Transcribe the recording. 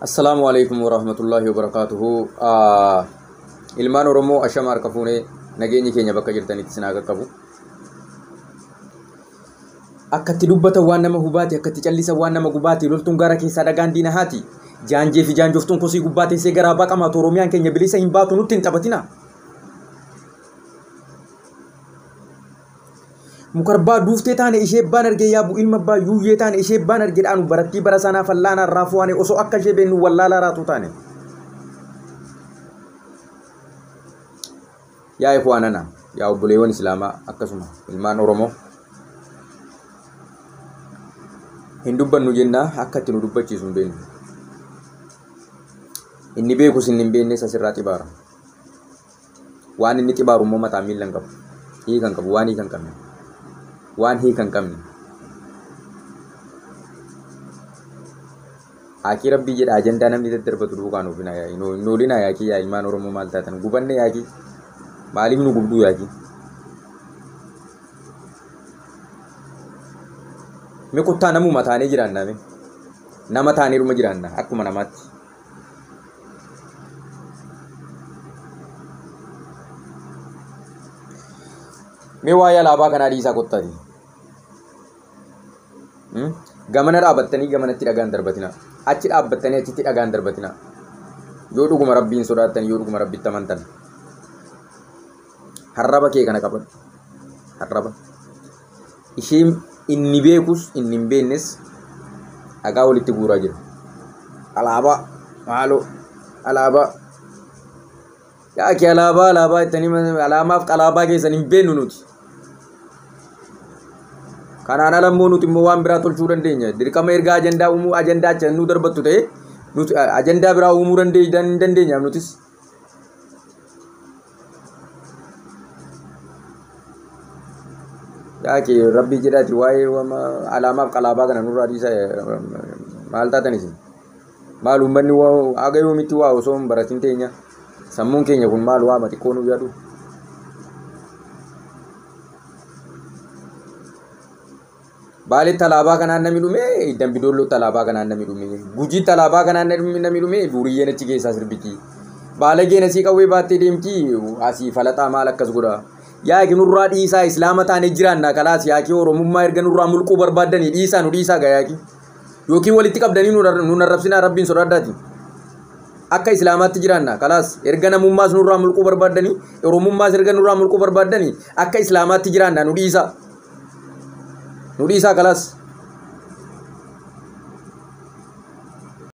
Assalaamu alaikum warahmatullahi wabarakaatuhu. Ilmaan Oromoo ashama harka fuunee, nageenyi keenya bakka jirtanitti isin haa qaqqabu. Akkatti dubbatan waan nama hubaati, akkatti callisan waan nama gubaati, loltuun gaara keessaa dhagaan diina haati. Jaanjee fi jaanjoftuun kosii gubbaa teessee garaa baqamaatu, Oromiyaan keenya bilisa hin baatu, nutti hin taphatina. Mukarbaa duuftee taane ishee baan argee yaabu ilma abbaa yuuyyee taane ishee baan argee dhaanu barattii bara sanaa fallaanaa raafuu waane osoo akka ishee beennu wallaalaa raatuu taane. Yaa ikhwaanana, yaa obboleewwan Islaamaa, akkasuma ilmaan Oromoo. Hin dubbannu jennaa, akka itti nu dubbachiisu hin beeknu. Inni beekus inni hin beeknes asirraa xibaara. Waan inni xibaaru immoo mataa miila hin qabu. Hiika hin qabu, waan hiika hin qabne. Waan hiika hin qabne. Akii rabbii jedha, ajandaa namni daddarbatu duukaan oofina, hin oolinaa. Yaakii yaa ilmaan Oromoo, maal taatan? Gubanne yaakii. Maaliif nu gubduu yaakii? Mi kuttaa namuma taanee jiraannaa mi? Nama taaneeruma jiraanna akkuma namaatti. Mee waa'ee alaabaa kanaa dhiisaa kottaati. Gamana dhaabattanii gamanatti dhagaan darbatina. Achi dhaabbattanii achitti dhagaan darbatina. Yoo dhuguma rabbiin sodaattan, yoo dhuguma rabbitti amantan. Harraba kee kana qabadhu. Harraba. Isheen inni beekus inni hin beeknes dhagaa walitti guuraa jira. Alaabaa maaloo alaabaa. Yaa kee alaabaa alaabaa jettanii alaamaaf qalaabaa keessan hin beeknu nuti. Kanaan ala immoo nuti immoo waan biraa tolchuu dandeenya. Dirqama erga ajandaa uumuu ajandaa achi nu darbattu ta'e, nuti ajandaa biraa uumuu dandeenya nutis. Yaa kee rabbii jedhaati, waa'ee alaamaaf qalaabaa kana nurraa dhiisa. Maal taatan isin? Maal uummanni haga yoomitti waa osoo hin baratin teenya? Sammuun keenya kun maal waama xiqqoo nu yaadu? Baaletti alaabaa kanaan namni dhume, Dambidollootti alaabaa kanaan namni dhume, Gujiitti alaabaa kanaan namni dhume, duuriyyeen achi keessaa sirbiti. Baalageen asii qawwee baattee deemti, asii falaxaa maal akkas godha? Yaa nurraa dhiisaa, Islaama taanee jiraanna kalaas. Yaakii Oromummaa erga nurraa mulquu barbaaddanii dhiisaa, nu dhiisaa gaa yaakii. Yookiin walitti qabdanii nu arrabsinaa, rabbiin sodaaddaati. Akka Islaamaatti jiraanna kalaas. Erga namummaas nurraa mulquu barbaaddanii, Oromummaas erga nurraa mulquu barbaaddanii, akka Islaamaatti jiraanna, nu dhiisaa. Nu dhiisaa kalaas.